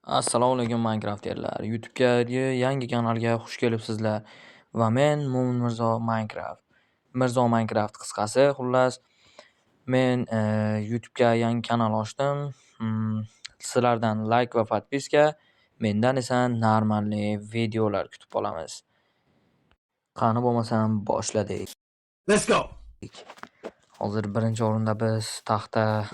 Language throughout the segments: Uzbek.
Assalomu alaykum Minecrafterlar. YouTube'dagi yangi kanalga xush kelibsizlar. Va men Mo'min Mirzo Minecraft. Mirzo Minecraft qisqasi, xullas. Men YouTube'ga yangi kanal ochdim. Sizlardan like va podpiska, mendan esa normalniy videolar kutib qolamiz. Qani bo'lmasam boshladik. Let's go. Hozir birinchi o'rinda biz taxta,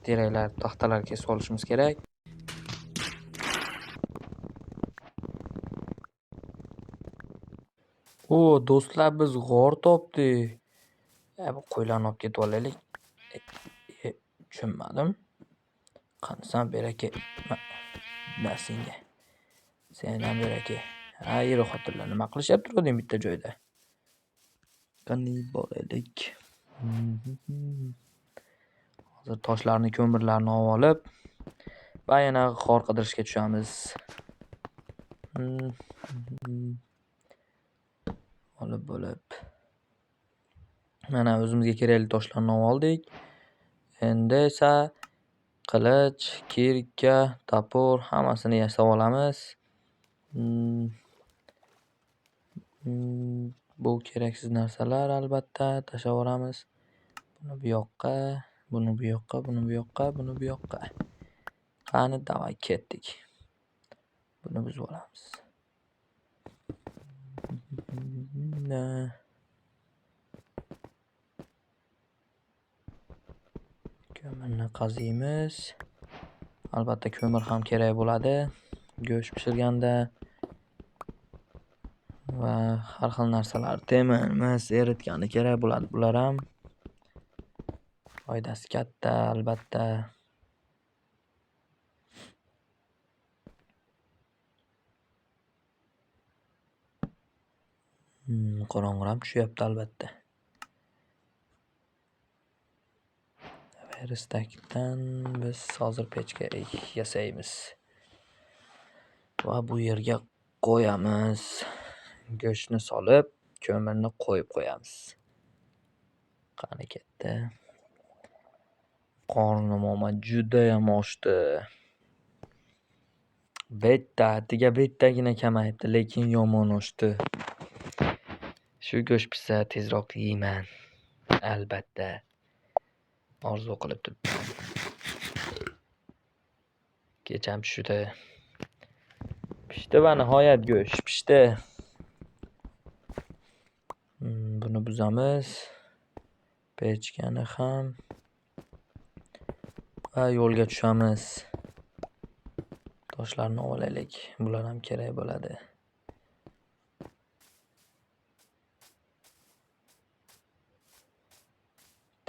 teraklar, taxtalar kesib olishimiz kerak. O, do'stlar, biz g'or topdik. Bu qo'ylarni olib ketib olaylik. Tushunmadim. Qanisan beraka. Na senga. Sen ham beraka. Ha, er xotinlar nima qilishyapti turgan bitta joyda? Qani boraylik. Hozir toshlarni, ko'mirlarni olib olib va yana g'or qidirishga tushamiz. Olib bo'lib. Mana o'zimizga kerakli toshlarni olib oldik. Endi esa qilich, kirka, topor hammasini yasab olamiz. Bu keraksiz narsalar albatta tashlab yuboramiz. Buni bu yoqqa, buni bu yoqqa, buni bu yoqqa, buni bu yoqqa. Qani, davay ketdik. Buni buzib olamiz. Ko'mirni qaziymiz. Albatta ko'mir ham kerak bo'ladi go'sht pishirganda va har xil narsalar, temir, mis eritganda kerak bo'ladi. Bular ham foydasi katta albatta. Qorong'i ham tushyapti albatta. Verstakdan biz hozir pechka yasaymiz. Va bu yerga qo'yamiz. Go'shtni solib, ko'mirni qo'yib qo'yamiz. Qani ketdi. Qornim omad judayam ochdi. Bitta atiga bittagina kamayibdi, lekin yomon ochdi. Shu go'sht pishsa tezroq yeyman. Albatta. Orzu qilib turibman. Kecham tushdi. Pishdi va nihoyat go'sht pishdi. Buni buzamiz. Pechkani ham va yo'lga tushamiz. Toshlarni olaylik. Bular ham kerak bo'ladi.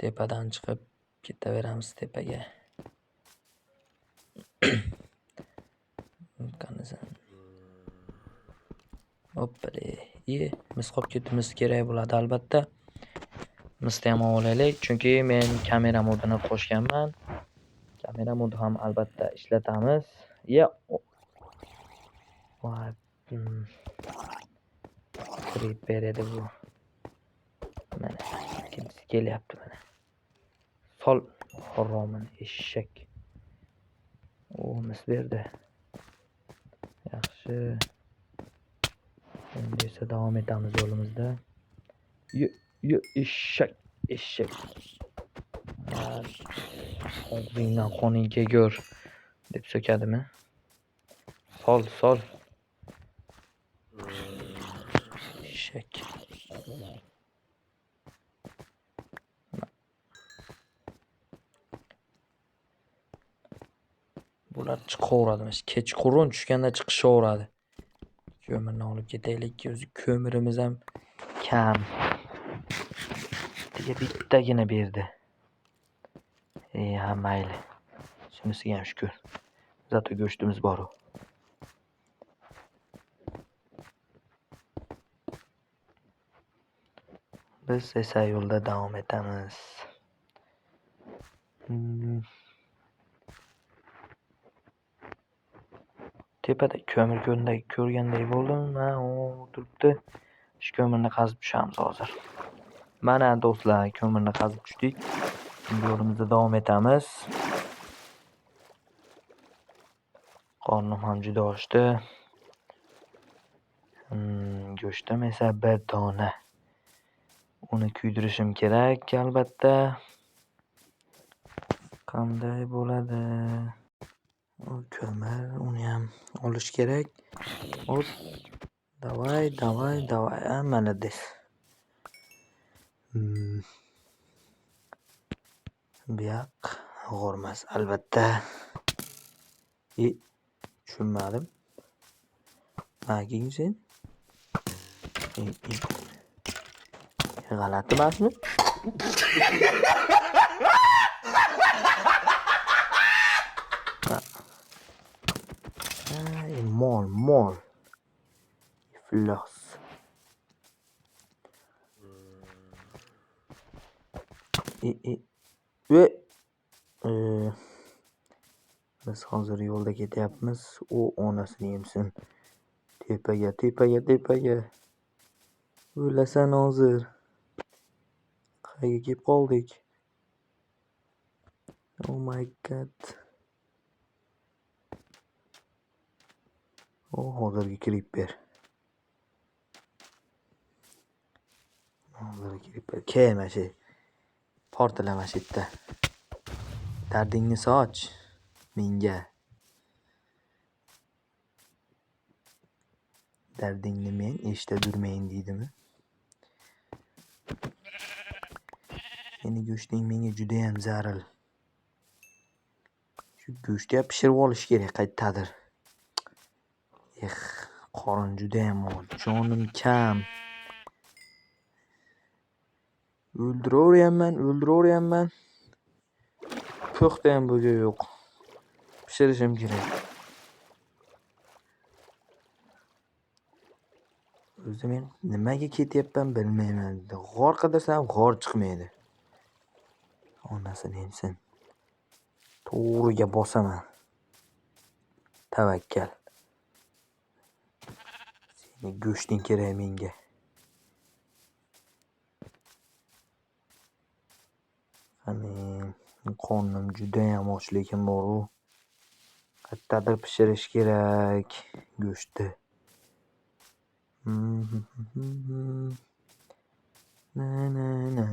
Tepadan chiqib ketaveramiz tepaga. Qanisan? Hoppale. Iye, mis qolib ketdi. Mis kerak bo'ladi albatta. Misni ham olaylik, chunki men kamera modini qo'shganman. Kamera modi ham albatta ishlatamiz. Ya. Voy, Creeper edi bu. Mana ikkinchisi kelyapti mana. Sol haromini eshak. O, mis berdi. Yaxshi. Endi esa davom etamiz yo'limizda. Ye, ye, eshak, eshak. Og'zingdan qoning kelgur deb so'kadimi? Sol, sol. Eshak. Bular chiqaveradi, mana shu kechqurun tushganda chiqishaveradi. Ko'mirni olib ketaylik, o'zi ko'mirimiz ham kam. Bittaga bittagina berdi. Ha, mayli. Shunisiga ham shukr. Zato go'shtimiz bor-u. Biz esa yo'lda davom etamiz. Tepada ko'mir ko'rganday bo'ldim. Ha, u turibdi. Shu ko'mirni qazib tushamiz hozir. Mana do'stlar, ko'mirni qazib tushdik. Endi yo'limizda davom etamiz. Qornim ham juda ochdi. Go'shtim esa bir dona. Uni kuydirishim kerak albatta. Qanday bo'ladi? Ko'mir, uni ham olish kerak. Hop. Davay, davay, davay. A, молодец. Bu yoq g'o'rmas albatta. Tushunmadim. Nimaga sen? G'alati emasmi? Mol, mol. Iflos. E, biz hozir yo'lda ketyapmiz. U onasini emsin. Tepaga, tepaga, tepaga. O'lasan hozir. Qayerga kelib qoldik? Oh my god. O, hozirgi creeper. Hozirgi creeper. Kel mana shu. Portla mana shu yerda. Dardingni soch menga. Dardingni men eshitadurmen deydimi? Seni go'shting menga judayam zaril. Shu go'shtni ham pishirib olish kerak qayerdadir. Eh, qorin judayam och, jonim kam. O'ldiraveryapman, o'ldiraveryapman. Po'xta ham bu yo'q. Pishirishim kerak. O'zi men nimaga ketyapman bilmayman. G'or qidirsam g'or chiqmaydi. Onasini emsin. To'g'riga bosaman. Tavakkal. Seni go'shting kerak menga. Qani, qornim judayam och lekin bor-u. Qayerdadir pishirish kerak go'shtni. Na na na.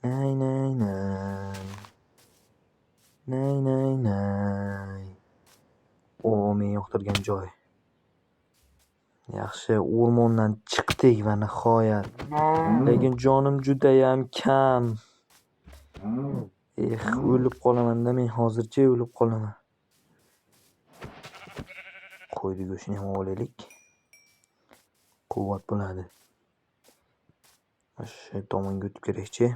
Nay nay nay. Nay nay nay. O, men yoqtirgan joy. Yaxshi, o'rmondan chiqdik va nihoyat. Lekin jonim judayam kam. Eh, o'lib qolaman-da men hozircha o'lib qolaman. Qo'yni go'shtini ham olaylik. Quvvat bo'ladi. Mana shu tomonga o'tib kerakchi.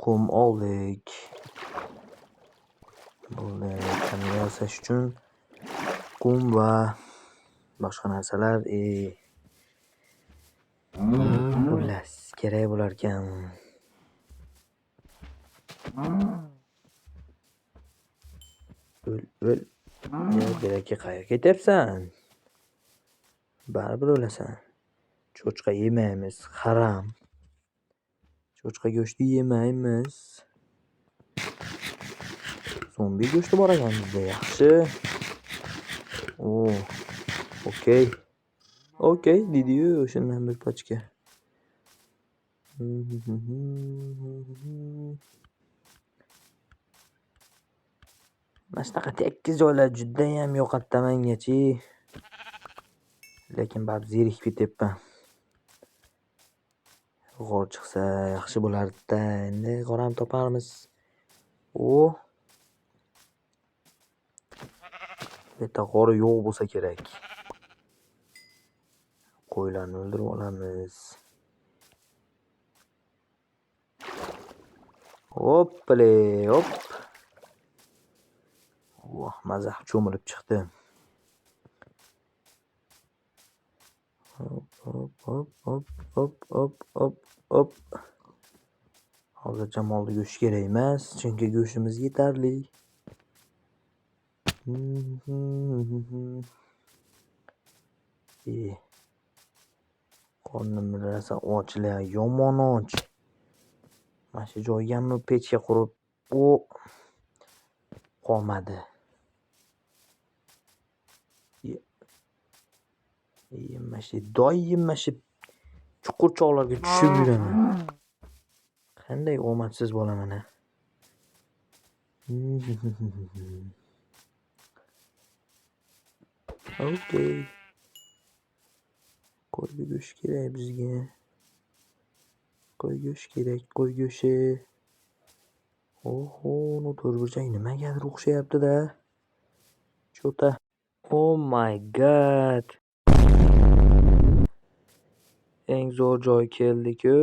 Qum oldik. Bo'ldi. Kamera yasash uchun qum va boshqa narsalar, xullas, kerak bo'lar ekan. O'l, o'l. Beraka, qayerga ketyapsan? Baribir o'lasan. Cho'chqa yemaymiz, harom. Cho'chqa go'shti yemaymiz. Zombi go'shti bor ekan bizda, yaxshi. O, okey. Okey deydi-yu o'shandan bir pachka. Mana shunaqa tekis joylar judayam yoqadi mengachi. Lekin baribir zerikib ketyapman. G'or chiqsa yaxshi bo'lardi-da. Endi g'or ham toparmiz. O. Bu yerda g'or yo'q bo'lsa kerak. Qo'ylarni o'ldirib olamiz. Hoppale, hop. Voh, maza qilib cho'milib chiqdim. Hop, hop, hop, hop, hop, hop, hop, hop. Hozircha molni go'shti kerak emas, chunki go'shtimiz yetarli. Qornim rosa ochlar, yomon och. Mana shu joygami pechka qurib, o Qolmadi. Mana shu doim mana shu chuqurchoqlarga tushib yuraman. Qanday omadsiz bolaman a. Okey. Qo'y go'sht kerak bizga. Qo'y go'sht kerak, qo'y go'shti. Oho, ну to'rtburchak nimagadir o'xshayapti-da. Чё-то. Oh my God. Eng zo'r joy keldi-ku.